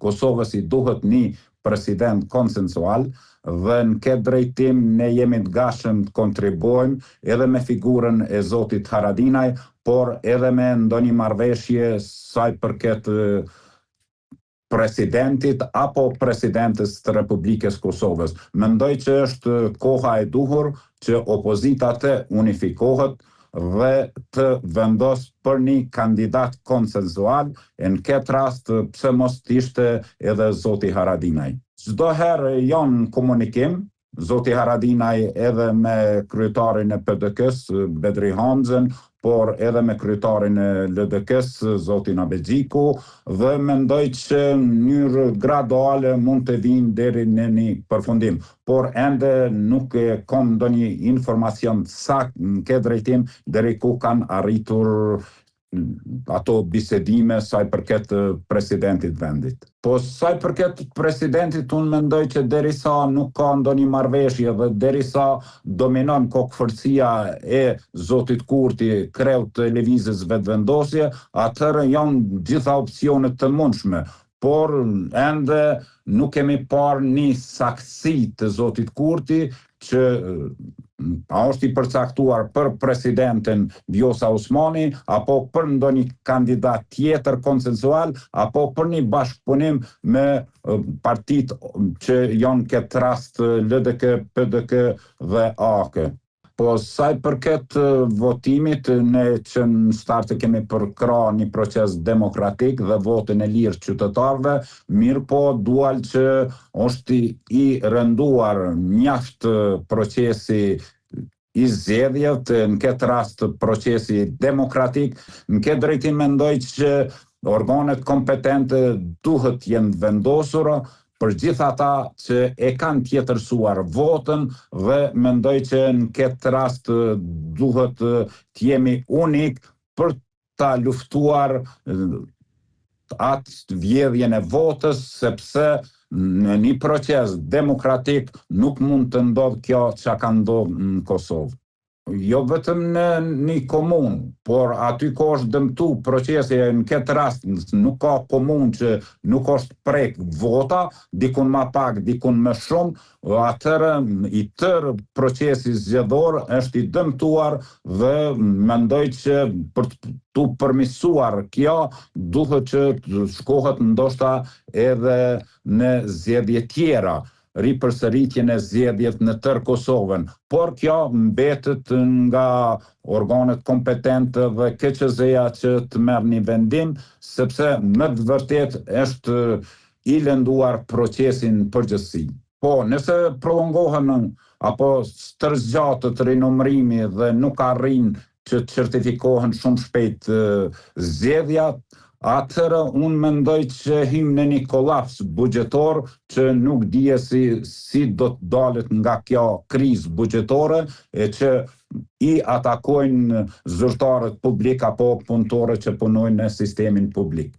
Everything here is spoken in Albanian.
Kosovës i duhet një president konsensual dhe në këtë drejtim ne jemi të gatshëm të kontribuojmë edhe me figurën e zotit Haradinaj, por edhe me ndonjë marrëveshje sa i përket presidentit apo presidentes të Republikës Kosovës. Mendoj që është koha e duhur që opozita të unifikohet dhe të vendos për një kandidat konsensual, e në këtë rast pse mos të ishte edhe zoti Haradinaj. Çdo herë janë në komunikim, zoti Haradinaj edhe me kryetarin e PDK-së, Bedri Hamzën, por edhe me kryetarin e LDK-së, zotin Abdixhiku, dhe mendoj që në mënyrë graduale mund të vijnë deri në një përfundim. Por ende nuk e kam ndonjë informacion të saktë në këtë drejtim deri ku kanë arritur ato bisedime sa i përket presidentit të vendit. Po sa i përket presidentit, unë mendoj që derisa nuk ka ndonjë marrëveshje dhe derisa dominon kokëfortësia e zotit Kurti, kreut të Lëvizjes Vetëvendosje, atëherë janë gjitha opsionet të mundshme. Por ende nuk kemi parë një saktësi të zotit Kurti që a është i përcaktuar për presidenten Vjosa Osmani apo për ndonjë kandidat tjetër konsensual apo për një bashkëpunim me partitë që janë këtë rast LDK, PDK dhe AAK. Po sa i përket votimit, ne që në start e kemi përkrah një proces demokratik dhe votën e lirë qytetarëve, mirëpo dual që është i rënduar mjaft procesi i zgjedhjet, në këtë rast procesi demokratik. Në këtë drejtim mendoj që organet kompetente duhet jenë vendosura për gjithë ata që e kanë tjetërsuar votën dhe mendoj që në këtë rast duhet të jemi unik për ta luftuar atë vjedhjen e votës, sepse në një proces demokratik nuk mund të ndodhë kjo që ka ndodhur në Kosovë. Jo vetëm në një komunë, por aty ku është dëmtu procesi, në këtë rast nuk ka komunë që nuk është prek vota, dikun ma pak, dikun më shumë, atëherë i tërë procesi zgjedhor është i dëmtuar dhe mendoj që për t'u përmisuar kjo, duhet që të shkohet ndoshta edhe në zgjedhje tjera, ripërsëritjen e zgjedhjet në tërë Kosovën, por kjo mbetet nga organet kompetente dhe KQZ-ja që të merr një vendim, sepse me të vërtetë është i lënduar procesi në përgjithësi. Po, nëse prolongohen apo stërzgjatet rinumërimi dhe nuk arrin që të certifikohen shumë shpejt zgjedhjat, atëherë unë mendoj që hyjmë në një kolaps buxhetor që nuk dihet si, si do të dalet nga kjo krizë buxhetore e që i atakojnë zyrtarët publik apo punëtorët që punojnë në sistemin publik.